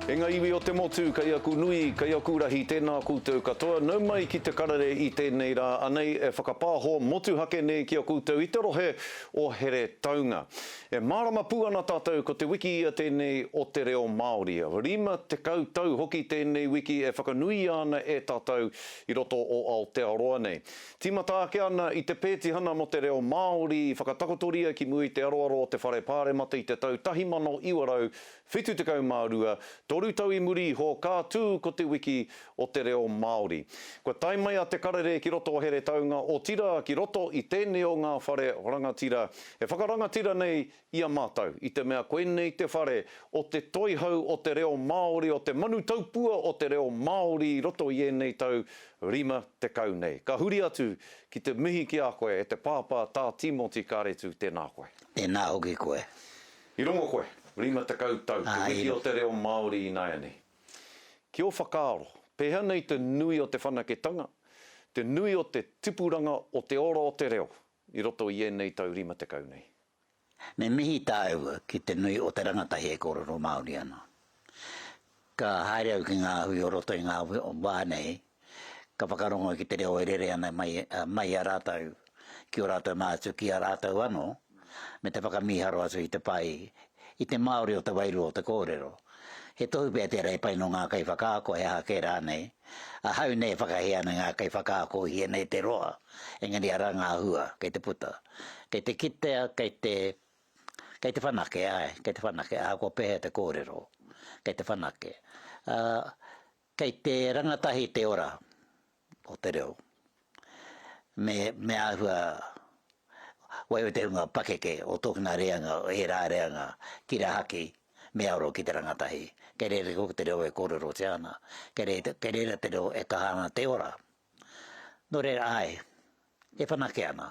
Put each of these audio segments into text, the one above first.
E nga iwi o te motu, kei aku nui, kei aku rahi, tēnā koutou katoa, nau mai ki te karere i tēnei rā, anei e whakapāho motuhake nei ki a koutou i te rohe o Heretaunga. E mārama pū ana tātou ko te wiki ia tēnei o te reo Māori. 50 tau hoki tēnei wiki e whakanuia ana e tātou i roto o Aotearoa nei. Tīmata ake ana i te pētihana mō te reo Māori i whakatakotoria ki mua i te aroaro o te Whare Pāremata i te tau 1972, toru tau i muri iho ka tū ko te wiki o te reo Māori. Kua tae mai a Te Karere ki roto o Heretaunga, otirā ki roto i tēnei o ngā whare rangatira e whakarangatira nei i a mātou, i te mea koinei te whare o te toihau o te reo Māori, o te manu taupua o te reo Māori i roto i ēnei tau 50 nei. Ka huri atu ki te mihi ki a koe e te Pāpā Tā Tīmoti Kāretu, tēnā koe. Tēnā hoki koe. I rongo koe, 50 tau, te wiki o te reo Māori ināianei. Ki ō whakaaro, pēhea nei te nui o te whanaketanga, te nui o te tipuranga o te ora o te reo i roto i ēnei tau 50 nei? Me mihi tāua ki te nui o te rangatahi e kōrero Māori ana. Ka haere au ki ngā hui o roto i ngā wā nei, ka whakarongo ki te reo e rere ana mai, mai i a rātou, ki ō rātou mātua, ki a rātou anō, me te whakamīharo atu i te pai, i te Māori o te wairua o te kōrero. He tohu pea tērā e pai nō ngā kaiwhakaako, he aha kē rānei. Ahau nei e whakahē ana i ngā kaiwhakaako i ēnei te roa, engari arā ngā hua kei te puta. Kei te kitea, kei te, kei te whanake, āe, kei te whanake, ahakoa pēhea te kōrero, kei te whanake. Ā, Kei te rangatahi te ora o te reo. Me, me āhua waiho te hunga pakeke o tōkina reanga, o ērā reanga, ki rahaki, me aro ki te rangatahi. Kei reira hoki te reo e kōrerotia ana, kei reira, kei reira te reo e kaha ana te ora. Nō reira, āe, e whanake ana.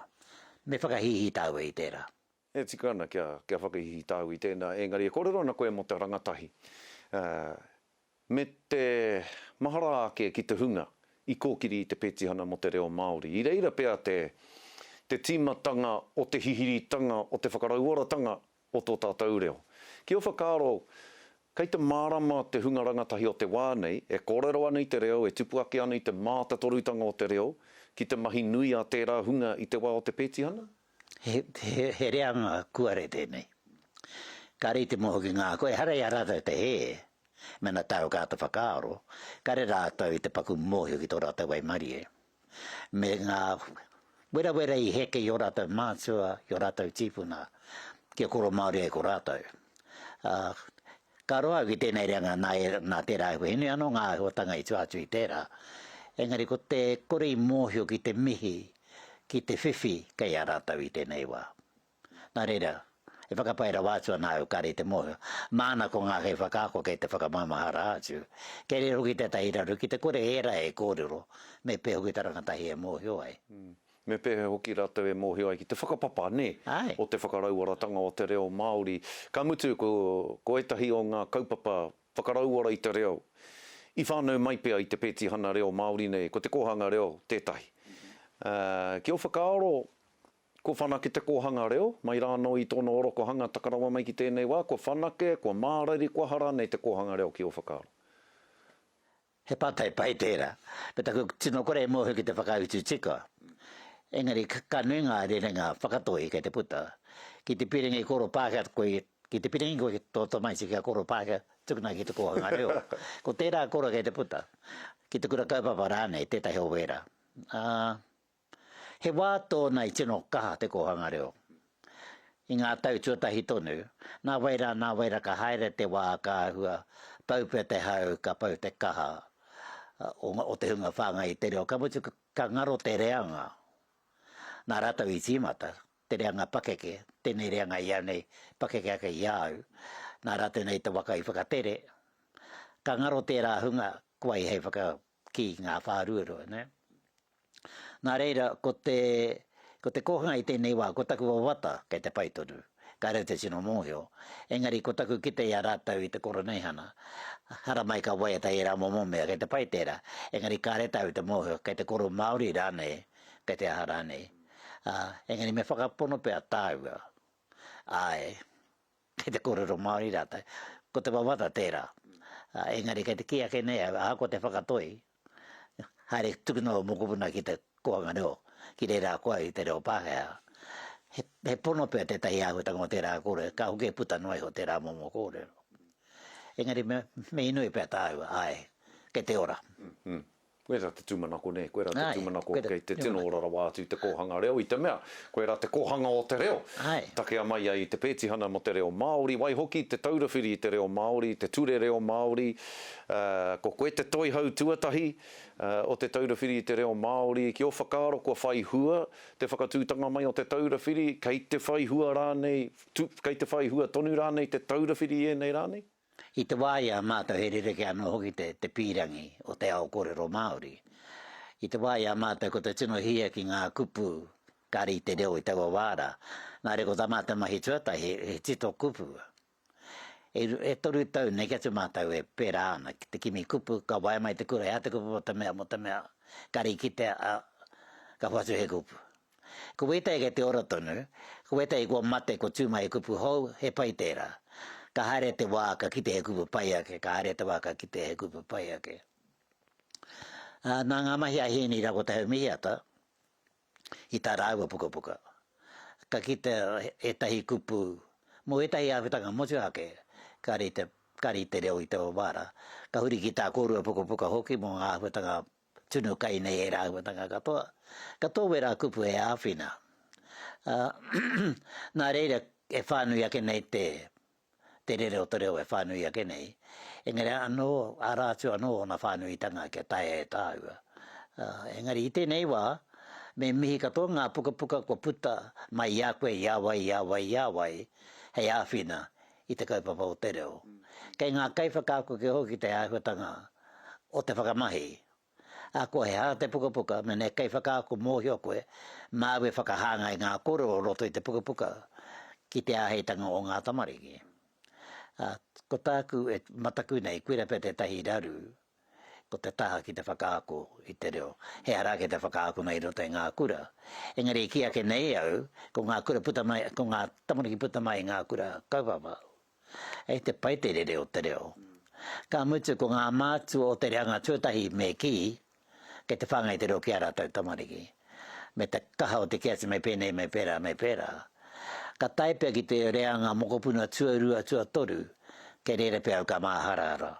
Me whakahīhī tāua i tērā. E tika ana kia, kia whakahīhī tāu i tēnā, engari e kōrero ana koe mō te rangatahi. Me te mahara ake ki te hunga i kōkiri i te petihana mō te reo Māori. I reira pea te te tīmatanga o te hihiritanga, o te whakarauoratanga o tō tātou reo. Ki ō whakaaro, kei te mārama te hunga rangatahi o te wā nei, e kōrero ana i te reo, e tupu ake ana i te mātatorutanga o te reo, ki te mahi nui a tērā hunga i te wā o te petihana? He, he, he reanga kuare tēnei. Kāre i te mōhio ki ngā ako, ehara i a rātou te hē, Mena tāu ka āta whakaaro, kare rātou i te paku mōhio ki tō rātou waimarie, me ngā werawera i heke i ō rātou mātua, i ō rātou tīpuna, kia koro Māori ai ko rātou. Ā, ka roa au ki tēnei reanga nā, nā tērā āhua, he nui anō ngā āhuatanga i tua atu i tērā, engari ko te kore i mōhio ki te mihi, ki te whiwhi kei a rātou i tēnei wā. Nā reira, e whakapae rawa atu ana au kāre i te mōhio, māna ko ngā kaiwhakaako kei te whakamaumahara atu. Kei reira hoki tētahi raru, ki te kore ērā e kōrero, me pēhea hoki te rangatahi e mōhio ai? Me pēhea hoki rātou e mōhio ai ki te whakapapa, nē, o te whakarauoratanga o te reo Māori. Ka mutu, ko, ko ētahi o ngā kaupapa whakarauora i te reo, i whānau mai pea i te pētihana reo Māori nei, ko te kōhanga reo tētahi. Ki ō whakaaro, Kua whanake te kōhanga reo, mai rā anō i tōna orokohanga taka rawa mai ki tēnei wā, kua whanake, kua mārari, kua aha rānei te kōhanga reo ki ō whakaaro? He pātai pai tērā. Me taku tino kore e mōhio ki te whakautu tika. Engari ka nui ngā rerenga whakatoi kei te puta. Ki te piringi koro Pākehā koe, ki te piringi koe ki tō tamaiti kia koro Pākehā, tukuna ki te kōhanga reo. Ko tērā koro kei te puta. Ki te kura kaupapa rānei, tētahi o wērā. Ā, He wā tōna i tino kaha te kōhanga reo. I ngā tau tuatahi tonu, nā wai rā, nā wai rā ka haere te wā ka āhua pau pea te hau, ka pau te kaha o te hunga whāngai i te reo, ka mutu ka ngaro te reanga nā rātou i tīmata, te reanga pakeke, tēnei reanga i au nei, pakeke ake i a au, nā rātou nei te waka i whakatere, ka ngaro tērā hunga, ko wai hei whaka ki ngā whāruarua, nē. Nā reira, ko te, ko te kōhanga i tēnei wā, ko taku wawata kei te pai tonu, kāre au te tino mōhio, engari ko taku kite i a rātou i te Koroneihana, haramai ka waiata ērā momo mea, kei te pai tērā, engari kāre tāu te mōhio, kei te koro Māori rānei, kei te aha rānei. Ā, engari me whakapono pea tāua, āe, Kei te kōrero Māori rātou. Ko te wawata tērā. Engari kei te kī ake nei au, ahakoa te whakatoi, haere tukuna ō mokopuna ki te kōhanga reo, ki reira ako ai i te reo Pākehā. He, he pono pea tētahi āhuatanga o tērā kōrero, ka hoki e puta noa iho tērā momo kōrero. Engari me, me inoi pea tāua, āe, kei te ora. Mm. Koirā te tūmanako nē, koirā te tūmanako kei te tino ora rawa atu te kōhanga reo i te mea, koirā te kōhanga o te reo. Takea mai ai i te pētihana mō te reo Māori, waihoki Te Taura Whiri i te Reo Māori, te Ture Reo Māori, ko koe te toihau tuatahi o Te Taura Whiri i te Reo Māori, ki ō whakaaro kua whai hua te whakatūtanga mai o Te Taura Whiri, kei te whai hua rānei, kei te whai hua tonu rānei Te Taura Whiri i ēnei rā nei? I te wā i a mātou he rerekē anō hoki te, te pīrangi o te ao kōrero Māori. I te wā i a mātou ko te tino hia ki ngā kupu kāre i te reo i taua wā rā. Nā reira ko tā mātou mahi tuatahi he tito kupu. E, e toru tau neke atu mātou e pērā ana ki te kimi kupu, ka waea mai te kura he aha te kupu mō te mea, mō te mea, kāre i kitea, ā, ka hoatu he kupu. Ko wētahi kei te ora tonu, ko wētahi kua mate, kua tū mai he kupu hou, he pai tērā. Ka haere te wā ka kite he kupu pai ake, ka haere te wā ka kite he kupu pai ake. Ā, nā ngā mahi a Hēni rā ko Te Haumihiata, i tā rāua pukapuka, ka kitea ētahi kupu, mō ētahi āhuatanga motuhake, kāre i te, kāre i te reo i taua wā rā. Ka huri ki tā kōrua pukapuka hoki mō ngā āhuatanga Tunu kai nei ērā āhuatanga katoa. Katoa wērā kupu he āwhina. Ā, nā reira e whānui ake nei te, te rere o te reo e whānui ake nei. Engari anō, arā atu anō ōna whānuitanga kia taea e tāua. Ā, engari i tēnei wā, me mihi katoa ngā pukapuka kua puta mai i a koe, i a wai, i a wai, i a wai, hei āwhina i te kaupapa o te reo. Kei ngā kaiwhakaako kē hoki te āhuatanga o te whakamahi. Ahakoa he aha te pukapuka, mēnā he kaiwhakaako mōhio koe, māu e whakahāngai ngā kōrero o roto i te pukapuka ki te āheitanga o ngā tamariki. Ā, ko tāku e mataku nei, koirā pea tētahi raru, ko te taha ki te whakaako i te reo. He ara ake te whakaakona i roto i ngā kura. Engari e kī ake nei au, ko ngā kura puta mai, ko ngā tamariki puta mai i ngā kura kaupapa, Hei te pai te rere o te reo. Ka mutu ko ngā mātua o te reanga tuatahi me kī, kei te whāngai te reo ki ā rātou tamariki. Me te kaha o te kī atu me pēnei, me pērā, me pērā. Ka tae pea ki te reanga mokopuna tuarua, tuatoru, kei reira pea au ka māharahara.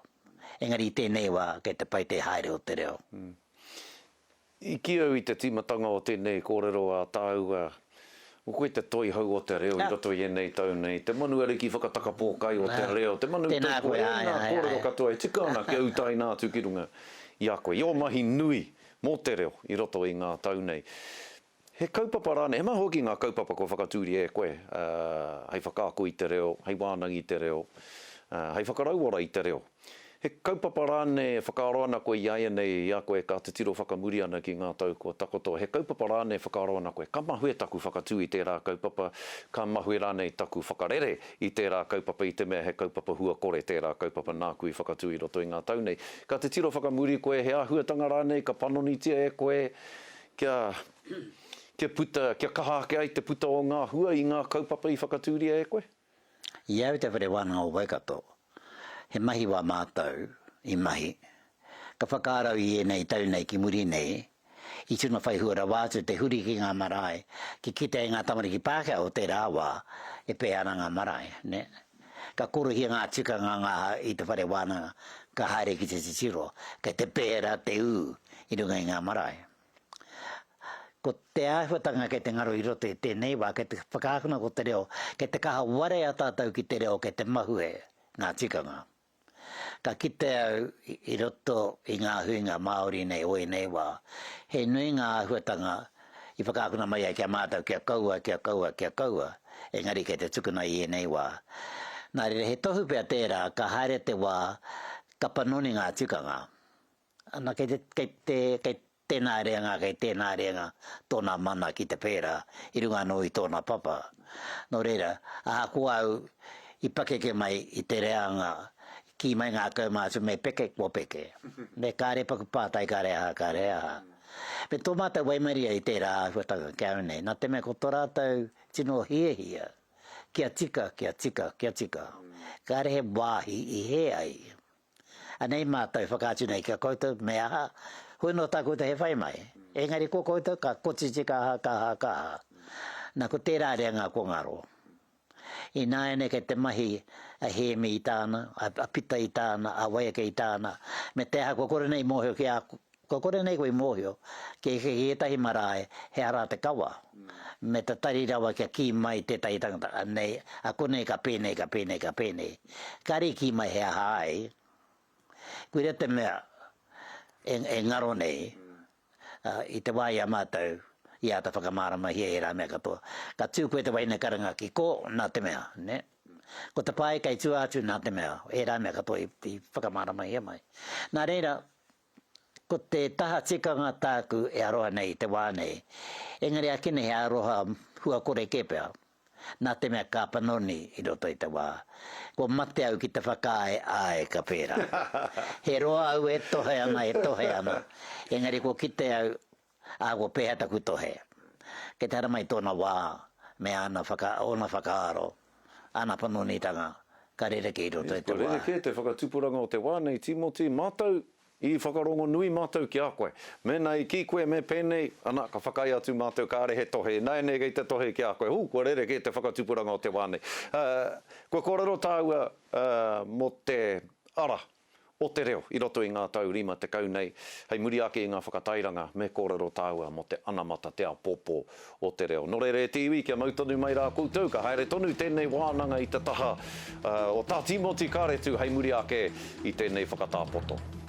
Engari i tēnei wā, kei te pai te haere o te reo. I kī au i te tīmatanga o tēnei kōrero a tāua, ko koe te toihau o te reo i roto i ēnei tau nei, te manu ariki whakatakapōkai o te reo, te manu taupua, ēnā kōrero katoa e tika ana kia utaina atu ki runga i a koe, i ō mahi nui mō te reo i roto i ngā tau nei. He kaupapa rānei, he maha hoki ngā kaupapa kua whakatūria e koe hei whakaako i te reo, hei wānanga i te reo, hei whakarauora i te reo. He kaupapa rānei e whakaaro ana koe iāianei i a koe ka titiro whakamuri ana ki ngā tau kua takoto, he kaupapa rānei e whakaaro ana koe, ka mahue taku whakatū i tērā kaupapa, ka mahue rānei taku whakarere i tērā kaupapa i te mea he kaupapa huakore tērā kaupapa nāku i whakatū i roto i ngā tau nei. Ka titiro whakamuri koe, he āhuatanga rānei ka panonitia e koe kia, kia puta, kia kaha ake ai te puta o ngā hua i ngā kaupapa i whakatūria e koe? I au te Whare Wānanga o Waikato, he mahi wā mātou i mahi, ka whakarau i ēnei tau nei ki muri nei, i tino whai hua rawa atu te huri ki ngā marae, ki kite ai ngā tamariki Pākehā o tērā wā e pēhea ana ngā marae, nē. Ka korohia ngā tikanga ngā i te whare wānanga, ka haere ki te titiro, kei te pērā te ū i runga i ngā marae. Ko te āhuatanga kei te ngaro i roto i tēnei wā, kei te whakaakona ko te reo, kei te kaha warea tātou ki te reo, kei te mahue ngā tikanga. Ka kite au i roto i ngā huinga Māori nei o ēnei wā, he nui ngā āhuatanga i whakaakona mai ai ki a mātou kia kaua, kia kaua, kia kaua, engari kei te tukuna i ēnei wā. Nā reira, he tohu pea tērā ka haere te wā ka panoni ngā tikanga. Ana, kei te, kei te, kei tēnā reanga, kei tēnā reanga tōna mana ki te pērā, i runga anō i tōna papa. Nō reira, ahakoa au i pakeke mai i te reanga, kī mai ngā kaumātua me peke, kua peke. Me kāre paku pātai, kāre aha, kāre aha. Me tō mātou waimaria i tērā āhuatanga ki a au nei, nā te mea ko tō rātou tino hiahia, kia tika, kia tika, kia tika. Kāre he wāhi i hē ai. Anei mātou e whakaatu nei ki a koutou me aha, hoi nō tā koutou he whai mai. Engari ko koutou ka kotiti ka aha, ka aha, ka aha. Na ko tērā reanga kua ngaro. Ināianei kei te mahi a Hēmi i tāna, a Pita i tāna, a wai ake i tāna, me te aha kua kore nei i mōhio ki a, kua kore nei koe i mōhio ki ētahi marae he ara te kawa, me tatari rawa kia kī mai tētahi tangata, anei, a konei ka pēnei, ka pēnei, ka pēnei. Kāre i kī mai he aha ai. Koira te mea e, e ngaro nei, I te wā i a mātou i āta whakamāramahia ērā mea katoa. Ka tū koe te wahine karanga ki kō, nā te mea, nē? Ko te pae kei tua atu nā te mea, ērā mea katoa i whakamāramahia mai. Nā reira, ko te taha tikanga tāku e aroha nei i te wā nei, engari ākene he aroha huakore kē pea. Nā te mea ka panoni i roto i te wā. Kua mate au ki te whakaae, āe, ka pērā. He roa au e tohe ana, e tohe ana, engari kua kite au, ā, kua pēhea taku tohe. Kei te haramai tōna wā me āna whaka, ōna whakaaro, āna panonitanga, ka rerekē i roto i te wā. Kua rerekē te whakatupuranga o te wā nei, Tīmoti, mātou I whakarongo nui mātou ki a koe. Mēnā i kī koe me pēnei, ana, ka whakaae atu mātou kāre he tohe. Ināianei kei te tohe ki a koe, hū, kua rerekē te whakatupuranga o te wā nei. Kua kōrero tāua mō te ara o te reo i roto i ngā tau 50 nei. Hei muri ake i ngā whakatairanga, me kōrero tāua mō te anamata, te āpōpō o te reo. Nō reira e te iwi, kia mau tonu mai rā koutou, ka haere tonu tēnei wānanga i te taha o Tā Tīmoti Kāretu hei muri ake i tēnei whakatāpoto.